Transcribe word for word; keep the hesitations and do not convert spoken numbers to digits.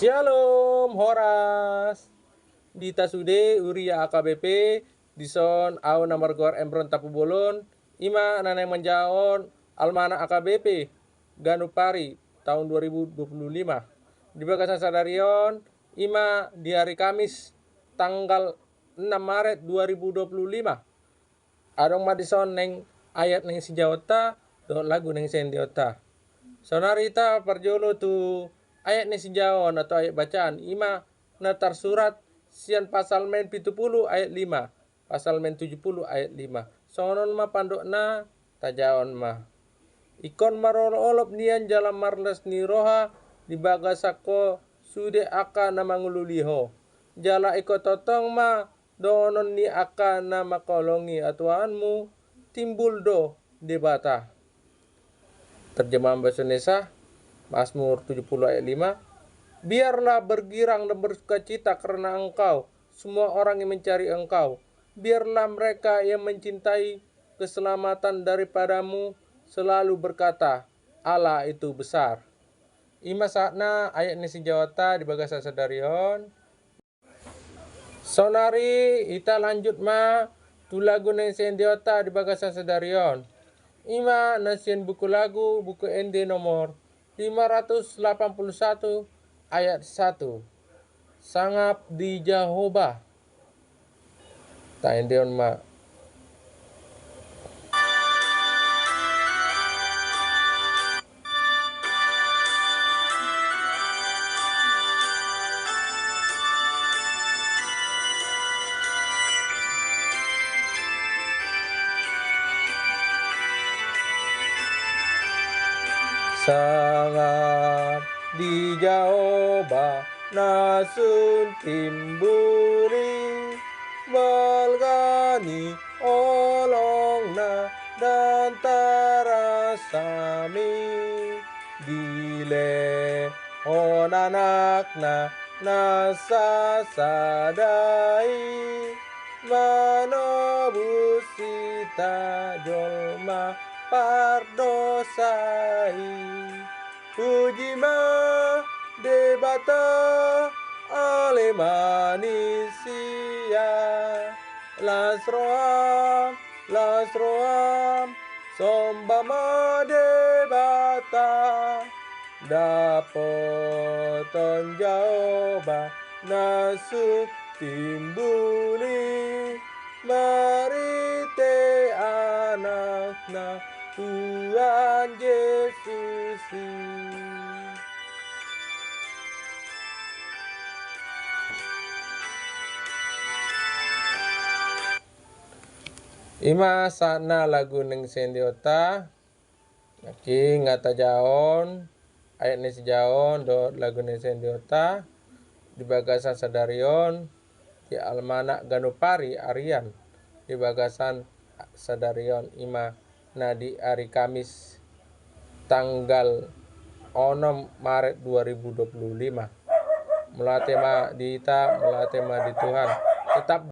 Syalom, horas. Di hita sude huria A K B P, dison au na margoar Embron Tampubolon, ima na naeng manjahahon almanak A K B P ganup ari taon dua ribu dua puluh lima. Di bagasan sadari on, ima di ari Kamis tanggal enam Maret dua ribu dua puluh lima. Adong ma dison naeng ayat naeng sijahaonta dohot lagu naeng siendeonta. Saonari hita parjolo tu ayat naeng sijahaon atau ayat bacaan, ima na tarsurat sian Psalmen pitu pulu ayat lima, Psalmen tujuh pulu ayat lima. Songon on ma pandokna, tajahon ma. Ingkon marolopolop nian jala marlas ni roha di bagasan ho sude angka na mangulului ho. Jala ingkon tongtong ma dohonon ni angka na mangkaholongi hatuaonmu, timbul do Debata. Terjemahan bahasa Indonesia, Mazmur tujuh puluh ayat lima. Biarlah bergirang dan bersukacita karena Engkau semua orang yang mencari Engkau. Biarlah mereka yang mencintai keselamatan daripada-Mu selalu berkata, "Allah itu besar." Ima sahatna ayat ni sijahaonta di bagasan sadari on. Saonari hita lanjut ma tu lagu naeng siendeonta di bagasan sadari on. Ima na sian buku lagu, buku ende nomor lima ratus delapan puluh satu, ayat satu. Sangap di Jahowa. Taendehon ma. Sangap di Jahowa na sun timbul i, balga ni holongna ndang tarasami. Dilehon anakna na sasada i, manobus hita jolma pardosa i. Puji ma Debata, ale manisia. Las roham, las roham, somba ma Debata. Dapoton Jahowa na sun timbul i, marhite Anakna Tuhan Jesus i. Ima sahatna lagu naeng siendeonta. Nangkin nga tajahahon ayat ni sijahaon dohot lagu naeng siendeonta di bagasan sadari on, di almanak ganup ari arian di bagasan sadari on, ima na di ari Kamis tanggal onom Maret dua ribu dua puluh lima. Mauliate ma di hita, mauliate ma di Tuhan. Tetap